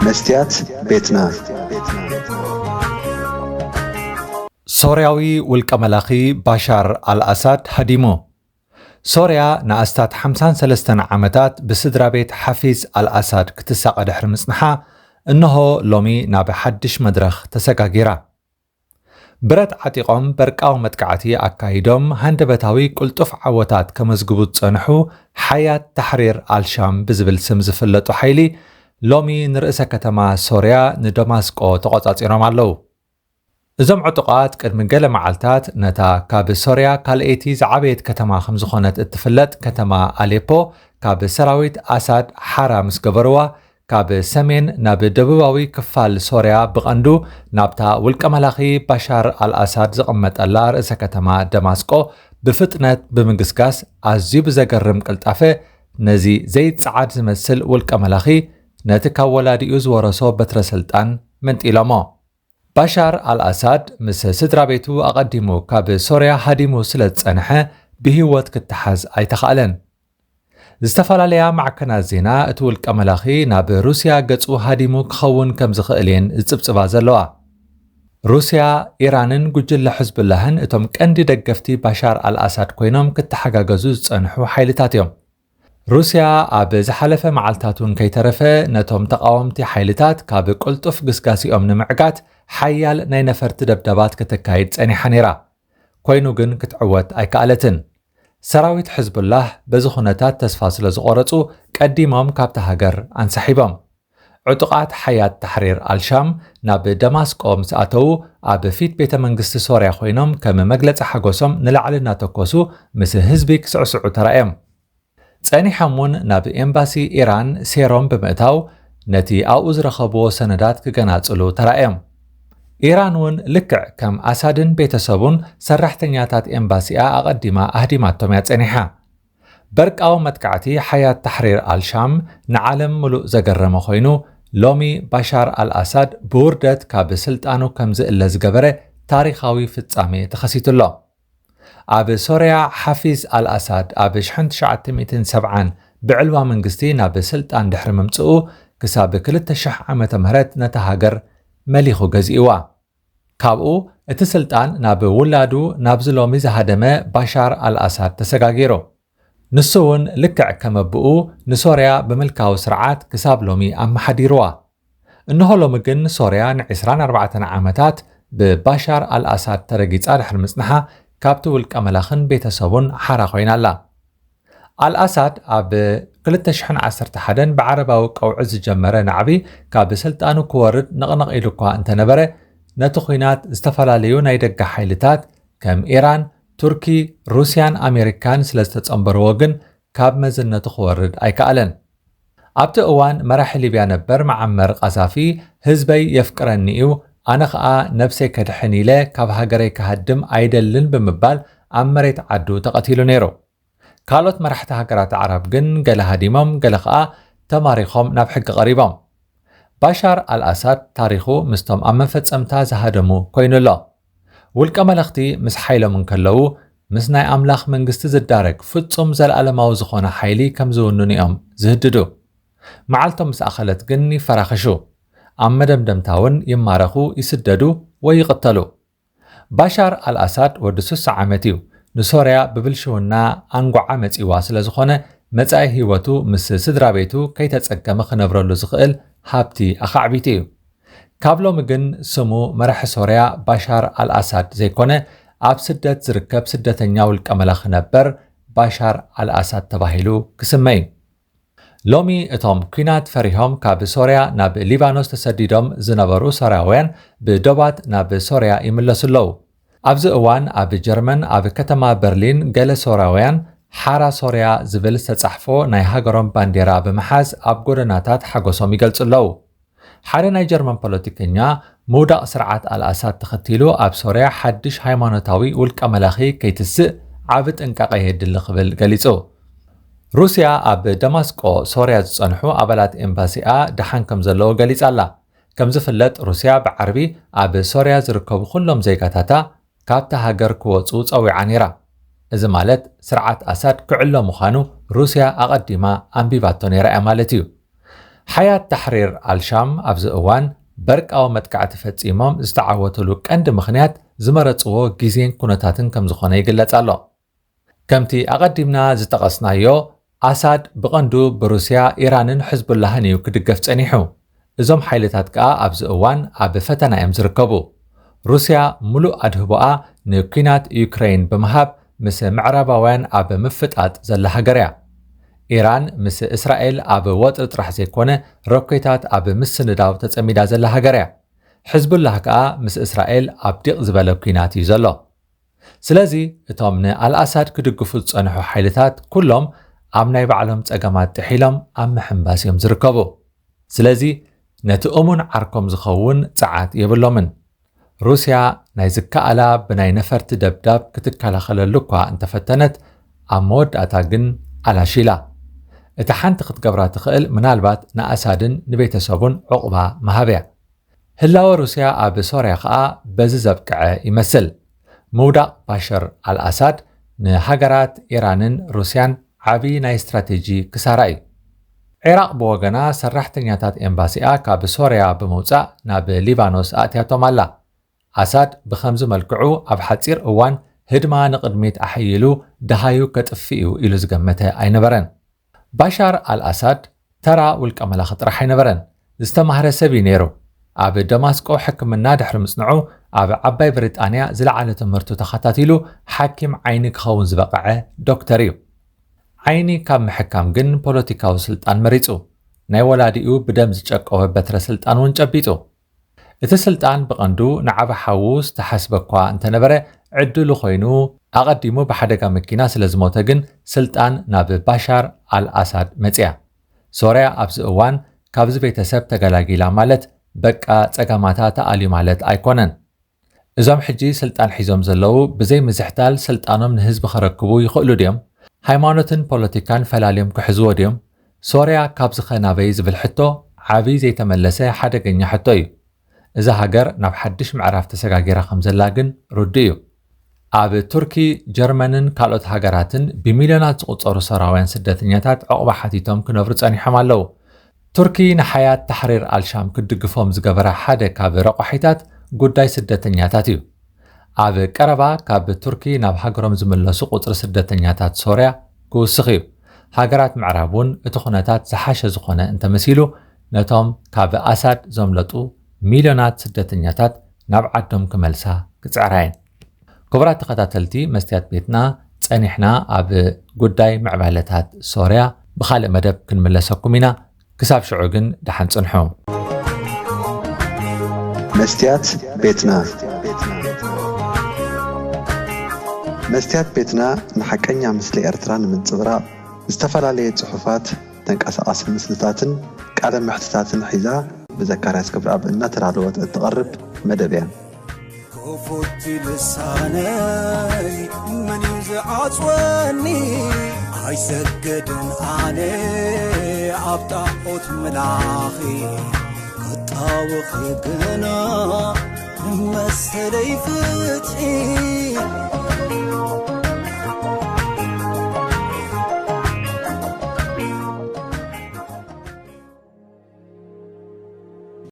መስትያት ቤትና። ሶርያዊ ውልቀ መላኺ ባሻር ኣልኣሳድ ሃዲሙ። ሶርያ ንኣስታት ሓምሳን ሰለስተን ዓመታት ብስድራ ቤት ሓፊዝ ኣልኣሳድ ክትሳቐ ድሕሪ ምጽንሓ፣ እንሆ ሎሚ ናብ ሓድሽ መድረኽ ተሰጋጊራ። ብረት ዓጢቖም በርቃዊ መጥቃዕቲ ኣካይዶም ሃንደበታዊ ቅልጡፍ ዓወታት ከመዝግቡ ዝጸንሑ ሓያት ታሕሪር ኣልሻም ብዝብል ስም ዝፍለጡ ሓይሊ፣ ሎሚ ንርእሰ ከተማ ሶርያ ንደማስቆ ተቖጻጺሮም ኣለዉ። እዞም ዕጡቓት ቅድሚ ገለ መዓልታት ነታ ካብ ሶርያ ካልኣይቲ ዝዓበየት ከተማ ከም ዝኾነት እትፍለጥ ከተማ ኣሌፖ ካብ ሰራዊት ኣሳድ ሓራ ምስ ገበርዋ፣ ካብ ሰሜን ናብ ደቡባዊ ክፋል ሶርያ ብቐንዱ ናብታ ውልቀ መላኺ ባሻር ኣልኣሳድ ዝቕመጠላ ርእሰ ከተማ ደማስቆ ብፍጥነት ብምግስጋስ፣ ኣዝዩ ብዘገርም ቅልጣፈ ነዚ ዘይጸዓድ ዝመስል ውልቀ መላኺ ነቲ ካብ ወላዲኡ ዝወረሶ በትረ ስልጣን መንጢሎሞ። ባሻር ኣልኣሳድ ምስ ስድራ ቤቱ ኣቐዲሙ ካብ ሶርያ ሃዲሙ ስለ ዝጸንሐ ብህይወት ክተሓዝ ኣይተኻእለን። ዝተፈላለያ ማዕከናት ዜና እቲ ውልቀ መላኺ ናብ ሩስያ ገጹ ሃዲሙ ክኸውን ከም ዝኽእል እየን ዝጽብጽባ ዘለዋ። ሩስያ፣ ኢራንን ጉጅለ ሕዝቡላህን እቶም ቀንዲ ደገፍቲ ባሻር ኣልኣሳድ ኮይኖም ክተሓጋገዙ ዝጸንሑ ሓይልታት እዮም። ሩስያ ኣብ ዝሓለፈ መዓልታት እውን ከይተረፈ ነቶም ተቓወምቲ ሓይልታት ካብ ቅልጡፍ ግስጋሲኦም ንምዕጋት ሓያል ናይ ነፈርቲ ደብዳባት ከተካይድ ጸኒሓ ነይራ። ኮይኑ ግን ክትዕወት ኣይከኣለትን። ሰራዊት ሕዝቡላህ በዚ ኩነታት ተስፋ ስለ ዝቖረጹ ቀዲሞም ካብታ ሃገር ኣንሳሒቦም። ዕጡቓት ሓያት ታሕሪር ኣልሻም ናብ ደማስቆ ምስ ኣተዉ ኣብ ፊት ቤተ መንግስቲ ሶርያ ኮይኖም ከም መግለጺ ሓጎሶም ንላዕሊ እናተኮሱ ምስ ህዝቢ ክስዕስዑ ተራእዮም። ጸኒሖም እውን ናብ ኤምባሲ ኢራን ሴሮም ብምእታው ነቲ ኣብኡ ዝረኸብዎ ሰነዳት ክገናጽሉ ተራእዮም። ኢራን እውን ልክዕ ከም ኣሳድን ቤተሰቡን ሰራሕተኛታት ኤምባሲኣ ኣቐዲማ ኣህዲማቶም እያ ጸኒሓ። በርቃዊ መጥቃዕቲ ሓያት ታሕሪር ኣልሻም ንዓለም ምሉእ ዘገረመ ኮይኑ፣ ሎሚ ባሻር ኣልኣሳድ ብውርደት ካብ ስልጣኑ ከም ዝእለ ዝገበረ ታሪኻዊ ፍጻሜ ተኸሲቱ ኣሎ። ኣብ ሶርያ ሓፊዝ ኣልኣሳድ ኣብ ሽሕን ትሽዓተ ሚእትን ሰብዓን ብዕልዋ መንግስቲ ናብ ስልጣን ድሕሪ ምምጽኡ ክሳብ ክልተ ሽሕ ዓመተ ምህረት ነታ ሃገር መሊኹ ገዚእዋ። ካብኡ እቲ ስልጣን ናብ ውላዱ ናብዚ ሎሚ ዝሃደመ ባሻር ኣልኣሳድ ተሰጋጊሩ። ንሱ እውን ልክዕ ከም ኣቦኡ ንሶርያ ብምልካዊ ስርዓት ክሳብ ሎሚ ኣመሓዲርዋ። እንሆ ሎሚ ግን ሶርያ ንዕስራን ኣርባዕተን ዓመታት ብባሻር ኣልኣሳድ ተረጊጻ ድሕሪ ምጽንሓ ካብቲ ውልቀ መላኽን ቤተሰቡን ሓራ ኮይና ኣላ። ኣልኣሳድ ኣብ ክልተ ሽሕን ዓሰርተ ሓደን ብዓረባዊ ቀውዒ ዝጀመረ ናዕቢ ካብ ስልጣኑ ክወርድ ንቕንቕ ኢሉ እኳ እንተነበረ፣ ነቲ ኲናት ዝተፈላለዩ ናይ ደገ ሓይልታት ከም ኢራን፣ ቱርኪ፣ ሩስያን ኣሜሪካን ስለ ዝተጸንበርዎ ግን ካብ መዝነቱ ክወርድ ኣይከኣለን። ኣብቲ እዋን መራሒ ሊብያ ነበር መዓመር ቃዛፊ፣ "ህዝበይ የፍቅረኒ እዩ፣ ኣነ ኸኣ ነብሰይ ከድሕን ኢለ ካብ ሃገረይ ክሃድም ኣይደልን" ብምባል ኣብ መሬት ዓዱ ተቐቲሉ ነይሩ። ካልኦት መራሕቲ ሃገራት ኣዕራብ ግን ገለ ሃዲሞም፣ ገለ ኸኣ ተማሪኾም ናብ ሕጊ ቀሪቦም። ባሻር ኣልኣሳድ ታሪኹ ምስቶም ኣብ መፈጸምታ ዝሃደሙ ኮይኑ ኣሎ። ውልቀ መለኽቲ ምስ ሓይሎም እንከለዉ፣ ምስ ናይ ኣምላኽ መንግስቲ ዝዳረግ ፍጹም ዘለኣለማዊ ዝኾነ ሓይሊ ከም ዝውንኑ እዮም ዝህድዱ። መዓልቶም ምስ ኣኸለት ግን ይፈራኸሹ። ኣብ መደምደምታ እውን ይማረኹ፣ ይስደዱ ወይ ይቕተሉ። ባሻር ኣልኣሳድ ወዲ ስሳ ዓመት እዩ። ንሶርያ ብብልሽውና ኣንጓዓ መጺዋ ስለ ዝኾነ፣ መጻኢ ህይወቱ ምስ ስድራ ቤቱ ከይተጸገመ ክነብረሉ ዝኽእል ሃብቲ ኣኻዕቢቱ እዩ። ካብ ሎሚ ግን ስሙ መራሒ ሶርያ ባሻር ኣልኣሳድ ዘይኮነ፣ ኣብ ስደት ዝርከብ ስደተኛ ውልቀ መላኺ ነበር ባሻር ኣልኣሳድ ተባሂሉ ክስመ እዩ። ሎሚ እቶም ኲናት ፈሪሆም ካብ ሶርያ ናብ ሊባኖስ ተሰዲዶም ዝነበሩ ሶርያውያን ብዶባት ናብ ሶርያ ይምለሱ ኣለዉ። ኣብዚ እዋን ኣብ ጀርመን ኣብ ከተማ በርሊን ገለ ሶርያውያን ሓራ ሶርያ ዝብል ዝተጻሕፎ ናይ ሃገሮም ባንዴራ ብምሓዝ ኣብ ጎደናታት ሓጎሶም ይገልጹ ኣለዉ። ሓደ ናይ ጀርመን ፖለቲከኛ ምውዳቕ ስርዓት ኣልኣሳድ ተኸቲሉ ኣብ ሶርያ ሓድሽ ሃይማኖታዊ ውልቀ መላኺ ከይትስእ ዓቢ ጥንቃቐ የድሊ ክብል ገሊጹ። ሩስያ ኣብ ደማስቆ ሶርያ ዝጸንሑ ኣባላት ኤምባሲኣ ደሓን ከም ዘለዉ ገሊጻ ኣላ። ከም ዝፍለጥ ሩስያ ብዓርቢ ኣብ ሶርያ ዝርከቡ ኩሎም ዜጋታታ ካብታ ሃገር ክወጹ ጸዊዓ ነይራ። እዚ ማለት ስርዓት ኣሳድ ክዕሎ ምዃኑ ሩስያ ኣቐዲማ ኣንቢባቶ ነይራ እያ ማለት እዩ። ሓያት ታሕሪር ኣልሻም ኣብዚ እዋን በርቃዊ መጥቃዕቲ ፈጺሞም ዝተዓወትሉ ቀንዲ ምኽንያት ዝመረጽዎ ግዜን ኩነታትን ከም ዝኾነ ይግለጽ ኣሎ። ከምቲ ኣቐዲምና ዝጠቐስናዮ፣ ኣሳድ ብቐንዱ ብሩስያ፣ ኢራንን ሕዝቡላህን እዩ ክድገፍ ጸኒሑ። እዞም ሓይልታት ከኣ ኣብዚ እዋን ኣብ ፈተና እዮም ዝርከቡ። ሩስያ ምሉእ ኣድህቦኣ ንኲናት ዩክረይን ብምሃብ ምስ ምዕራባውያን ኣብ ምፍጣጥ ዘላ ሃገር እያ። ኢራን ምስ እስራኤል ኣብ ወጥሪ ጥራሕ ዘይኮነ፣ ሮኬታት ኣብ ምስንዳው ተጸሚዳ ዘላ ሃገር እያ። ሕዝቡላህ ከኣ ምስ እስራኤል ኣብ ዲቕ ዝበለ ኲናት እዩ ዘሎ። ስለዚ እቶም ንኣልኣሳድ ክድግፉ ዝጸንሑ ሓይልታት ኩሎም ኣብ ናይ ባዕሎም ጸገማት ጥሒሎም ኣብ ምሕንባስ እዮም ዝርከቡ። ስለዚ ነቲ እሙን ዓርኮም ዝኸውን ጸዓት የብሎምን። ሩስያ ናይ ዝከኣላ ብናይ ነፈርቲ ደብዳብ ክትከላኸለሉ እኳ እንተፈተነት፣ ኣብ መወዳእታ ግን ኣላሺላ። እታ ሓንቲ ክትገብራ ትኽእል ምናልባት ንኣሳድን ንቤተሰቡን ዕቑባ ምሃብ እያ። ህላወ ሩስያ ኣብ ሶርያ ከኣ በዚ ዘብቅዐ ይመስል። ምውዳቕ ባሽር ኣልኣሳድ ንሃገራት ኢራንን ሩስያን ዓቢ ናይ ስትራቴጂ ክሳራ እዩ። ዒራቕ ብወገና ሰራሕተኛታት ኤምባሲኣ ካብ ሶርያ ብምውጻእ ናብ ሊባኖስ ኣእትያቶም ኣላ። ኣሳድ ብኸምዚ መልክዑ ኣብ ሓጺር እዋን ህድማ ንቕድሚት ኣሐይሉ ደሃዩ ከጥፍእ እዩ ኢሉ ዝገመተ ኣይነበረን። ባሻር ኣልኣሳድ ተራ ውልቀ መላኺ ጥራሕ ኣይነበረን። ዝተማህረ ሰብ እዩ ነይሩ። ኣብ ደማስቆ ሕክምና ድሕሪ ምጽንዑ፣ ኣብ ዓባይ ብሪጣንያ ዝለዓለ ትምህርቱ ተኸታቲሉ ሓኪም ዓይኒ ክኸውን ዝበቐዐ ዶክተር እዩ። ዓይኒ ካብ ምሕካም ግን ፖለቲካዊ ስልጣን መሪጹ። ናይ ወላዲኡ ብደም ዝጨቀወ በትረ ስልጣን እውን ጨቢጡ። እቲ ስልጣን ብቐንዱ ንዓቢ ሓዉ ዝተሓስበ እኳ እንተነበረ፣ ዕድሉ ኮይኑ ኣቐዲሙ ብሓደጋ መኪና ስለ ዝሞተ ግን ስልጣን ናብ ባሻር ኣልኣሳድ መጽያ። ሶርያ ኣብዚ እዋን ካብዚ ቤተሰብ ተገላጊላ ማለት በቃ ጸገማታ ተኣልዩ ማለት ኣይኮነን። እዞም ሕጂ ስልጣን ሒዞም ዘለዉ ብዘይ ምዝሕታል ስልጣኖም ንህዝቢ ከረክቡ ይኽእሉ ድዮም? ሃይማኖትን ፖለቲካን ፈላልዮም ክሕዝዎ ድዮም? ሶርያ ካብዚ ኸ ናበይ ዝብል ሕቶ ዓቢ ዘይተመለሰ ሓደገኛ ሕቶ እዩ። እዛ ሃገር ናብ ሓድሽ ምዕራፍ ተሰጋጊራ ከም ዘላ ግን ርዱእ እዩ። ኣብ ቱርኪ፣ ጀርመንን ካልኦት ሃገራትን ብሚልዮናት ዝቑጸሩ ሶርያውያን ስደተኛታት ዕቑባ ሓቲቶም ክነብሩ ጸኒሖም ኣለዉ። ቱርኪ ንሓያት ታሕሪር ኣልሻም ክትድግፎም ዝገበራ ሓደ ካብ ረቋሒታት ጉዳይ ስደተኛታት እዩ። ኣብ ቀረባ ካብ ቱርኪ ናብ ሃገሮም ዝምለሱ ቁጽሪ ስደተኛታት ሶርያ ክውስኽ እዩ። ሃገራት ምዕራብ እውን እቲ ኩነታት ዝሓሸ ዝኾነ እንተመሲሉ፣ ነቶም ካብ ኣሳድ ዘምለጡ ሚልዮናት ስደተኛታት ናብ ዓዶም ክመልሳ ክጽዕራ እየን። ክቡራት ተኸታተልቲ መስትያት ቤትና፣ ጸኒሕና ኣብ ጉዳይ ምዕባለታት ሶርያ ብኻልእ መደብ ክንምለሰኩም ኢና። ክሳብ ሽዑ ግን ደሓን ጽንሑ። መስትያት ቤትና። መስትያት ቤትና ንሓቀኛ ምስሊ ኤርትራ ንምንጽብራቕ ዝተፈላለየ ጽሑፋት፣ ተንቀሳቓሲ ምስልታትን ቃለ መሕትታትን ሒዛ ብዘካርያስ ክብረኣብ እናተዳለወት እትቐርብ መደብ እያ። ክፉት ልሳነይ መን እዩ ዝዓጽወኒ? ኣይሰግድን ኣነ ኣብ ጣዖት ምላኺ፣ ክጣወኺ ግና መሰለይ ፍትሒ።